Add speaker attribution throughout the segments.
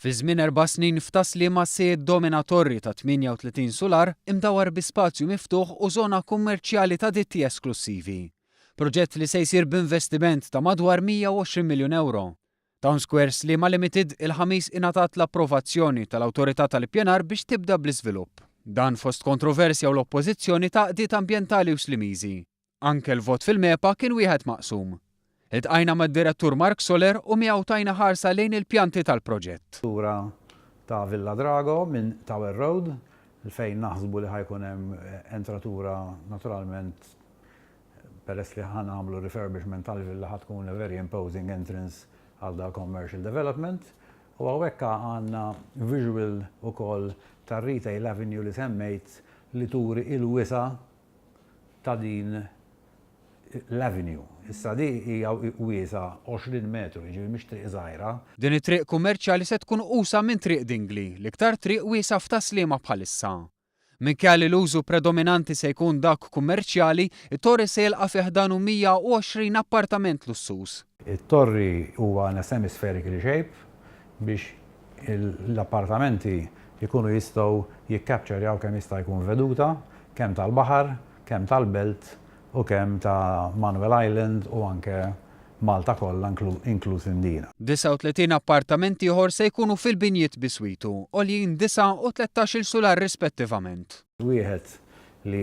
Speaker 1: Fi żmien 4 snin f'Tas-Sliema se jiddomina torri ta' 38 sular imdawar bi spazju miftuħ u żona kummerċjali ta' ditti esklussivi. Proġett li se jsir b'investiment ta' madwar 120 miljun euro. Town Square Sliema Limited il-Ħamis ingħatat l-approvazzjoni tal-Awtorità tal-Ippjanar biex tibda bl-iżvilupp. Dan fost kontroversja u l-oppożizzjoni ta' għaqdiet ambjentali u Slimiżi. Anke l-vot fil-MEPA kien wieħed maqsum. Iltqajna mad-direttur Mark Soler u miegħu tajna ħarsa lejn il-pjanti tal-proġett.
Speaker 2: Sura ta' Villa Drago minn Tower Road, fejn naħsbu li ħa jkun hemm entratura, naturalment peress li ħa nagħmlu refurbishment tal-villa, ħa tkun a very imposing entrance għal dal commercial development. U hawnhekk għandna visual ukoll tar-Retail Avenue li semmejt, li turi il-wisa ta' din l-avenue. Issa di hija wiesa 20 metru, jiġifieri mhix triq żgħira.
Speaker 1: Din it-triq kummerċjali se tkun usa' minn Triq Dingli, l-iktar triq wiesa f'Tas-Sliema bħalissa. Minkejja li l-użu predominanti se jkun dak kummerċjali, it-torri se jilqa' fi ħdanu 120 appartament lussuż.
Speaker 2: It-torri huwa in a semi-spherical shape biex l-appartamenti jkunu jistgħu jikkapċerjaw kemm jista' jkun veduta, kemm tal-baħar, kemm tal-belt u kemm ta' Manuel Island u anke Malta kollha, inkluż Imdina.
Speaker 1: 39 appartament ieħor se jkunu fil-binjiet biswitu, għoljin 9 u 13 sular rispettivament.
Speaker 2: Wieħed li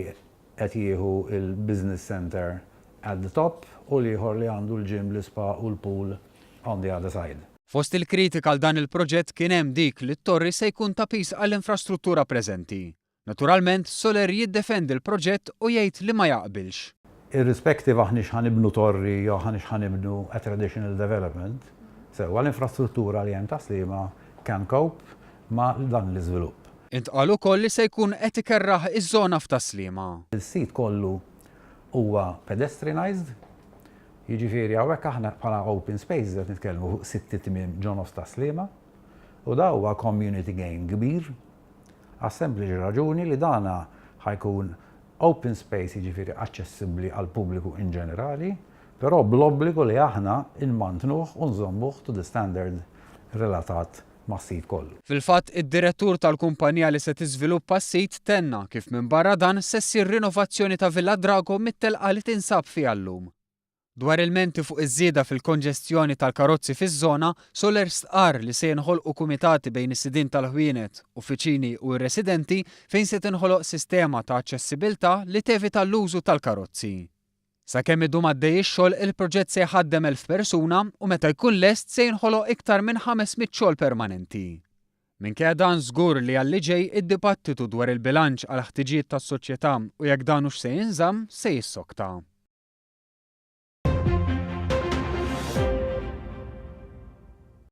Speaker 2: qed jieħu il-business center at the top u l-ieħor li għandu l-gym, l-spa u l-pool on the other side.
Speaker 1: Fost il-kritika għal dan il-proġett kien hemm dik li t-torri se jkun ta' piż għall-infrastruttura preżenti. Naturalment, Soler jiddefendi l-proġett u jgħid li ma jaqbilx.
Speaker 2: Irrispective aħniex ħa nibnu torri jew aħniex ħa nibnu a traditional development, sewwa l-infrastruttura li hemm Tas-Sliema can cope ma' dan l-iżvilupp.
Speaker 1: Intqal ukoll li se jkun qed ikerraħ iż-żona f'Tas-Sliema.
Speaker 2: Il-sit kollu huwa pedestrianized, jiġifieri hawnhekk aħna bħala open spaces qed nitkellmu fuq sitt itmiem ġo nofs Tas-Sliema u da huwa community gain kbir għas-sempliċi raġuni li dana ħa jkun open space, jiġifieri aċċessibbli għal pubbliku in ġenerali, però bl-obbligu li aħna nmantnuh u nżommuh to the standard relatat mas-sit kollu.
Speaker 1: Fil-fatt, id-direttur tal-kumpanija li se tiżviluppa s-sit tenna kif minn barra dan se ssir rinnovazzjoni ta' Villa Drago mit-telqa li tinsab fiha llum. Dwar ilmenti fuq iż-żieda fil-konġestjoni tal-karozzi fiż-żona, Soler stqar li se jinħolqu kumitati bejn is-sidien tal-ħwienet, uffiċini u r-residenti fejn se tinħoloq sistema ta' aċċessibilità li tevita l-użu tal-karozzi. Sakemm idum għaddej ix-xogħol, il-proġett se jħaddem 1000 persuna u meta jkun lest se jinħoloq iktar minn 500 xogħol permanenti. Minkejja dan, żgur li għalli ġej id-dibattitu dwar il-bilanċ għal ħtiġijiet tas-soċjetà u jekk dan hux se jinżamm se jissokta.